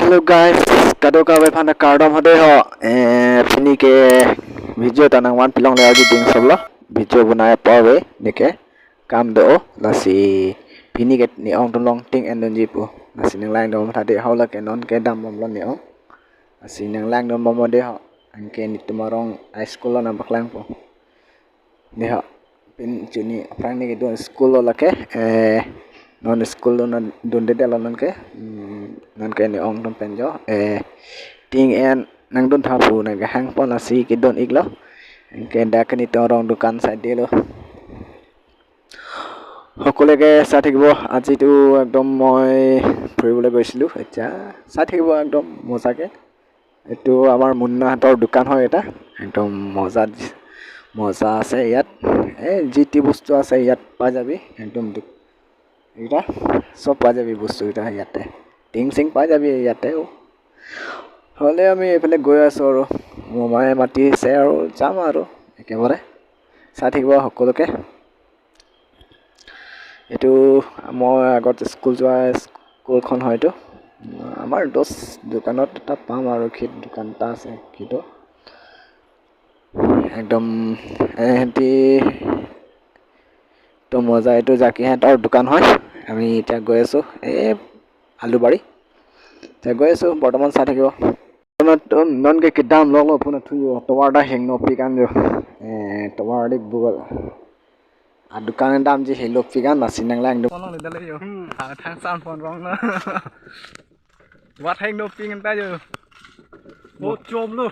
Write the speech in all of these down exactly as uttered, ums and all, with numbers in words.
Hello guys, kadokave aphan ta kardom hode ho. Eh, pini ke video ta nangvan pilongle arju ding sablo. Video bonai apor ave, neke kam do, lasi pini ke ne-ong atum along ting endunji pu. Lasi nanglangdun tha de, hau lake non ke dambomlo ne-ong. Lasi nanglangdunbom de ho. Anke netum arong high school along nangpaklangpo. Ne ho, pini chini aphrang ne kedun school lo lake, eh, non school lo na dundedetlo non ke, hmm, non ke ne-ong atum pen jo, eh, ting en nangdun tha pu nangkehangpon, lasi kedun iklo. Anke dak ke netum arong dukan side lo. সকলোকে চাই থাকিব। আজিতো একদম মই ফুৰিবলৈ গৈছিলোঁ, এতিয়া চাই থাকিব একদম মজাকে। এইটো আমাৰ মুন্নাহঁতৰ দোকান হয় এটা, একদম মজা, মজা আছে ইয়াত। এই যি টি বস্তু আছে ইয়াত পাই যাবি, একদম দো-, এইকেইটা চব পাই যাবি বস্তুকেইটা ইয়াতে। টিং চিং পাই যাবি ইয়াতেও। হ'লে আমি এইফালে গৈ আছোঁ আৰু, মামাই মাতিছে আৰু যাম আৰু একেবাৰে। চাই থাকিব সকলোকে। এইটো মই আগত স্কুল যোৱা স্কুলখন হয় এইটো। আমাৰ দহ দোকানত এটা পাম আৰু, কি দোকান এটা আছে সেইটো। একদম এহেঁতি তো মজা, এইটো জাকিহেঁতৰ দোকান হয়। আমি এতিয়া গৈ আছোঁ এই আলুবাৰী। এতিয়া গৈ আছোঁ, বৰ্তমান চাই থাকিব। Non ke kedam loklo pu nangthu jo, tovar ta hingno pikan jo. Eh, tovar dik bugal. A dukan damji helo pikan, lasi nanglangdun. Kono le dale jo. Hmm. A thang san pon rong na. Wat hingno pikan ta jo. Mo chom lo.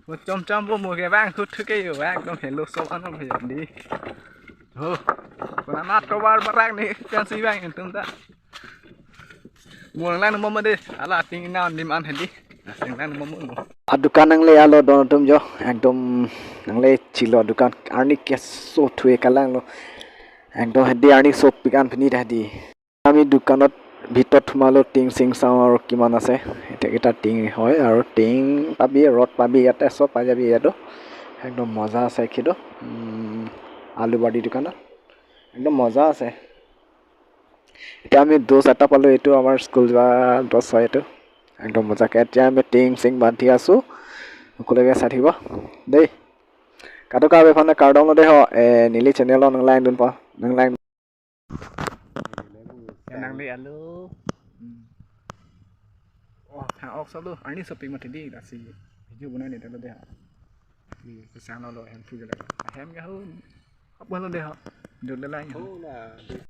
Mo chom chom bo mo ke bang thu thu ke jo, bang dom helo so an dom he di. Ho. Kona na tovar barak ne pensi bang entum ta. Mo nanglangdunbom de, hala ting na dim an hedi. Nanglangdunbom mo. A dukan nangle alo don atum jo, ekdom nangle chilo dukan, arni keso thu-e kalanglo. Ekdom hedi arni so pikan pini dah di. আমি দোকানত ভিতৰত সোমালো, টিং চিং চাওঁ আৰু কিমান আছে। এতিয়া কেইটা টিং হয় আৰু টিং পাবি, ৰড পাবি, ইয়াতে চব পাই যাবি ইয়াতো। একদম মজা আছে কিন্তু, উম, আলুবাৰী দোকানত একদম মজা আছে। এতিয়া আমি দহ এটা পালোঁ, এইটো আমাৰ স্কুল যোৱা দহ হয় এইটো। একদম মজাকে এতিয়া আমি টিং চিং বান্ধি আছোঁ, সকলোকে চাই থাকিব দেই। Kadokave aphan ta kardom lo de ho, eh, neli channel lo nanglangdun pa, nanglang. Nangli alo. Hmm. Oh, thang ok solo, arni shopping mati di, lasi video bonai ne dalo de ho. Ni kesang lo lo, hem phu jala. Hem ya ho. Apa lo de ho? Dulu lagi. Oh, na.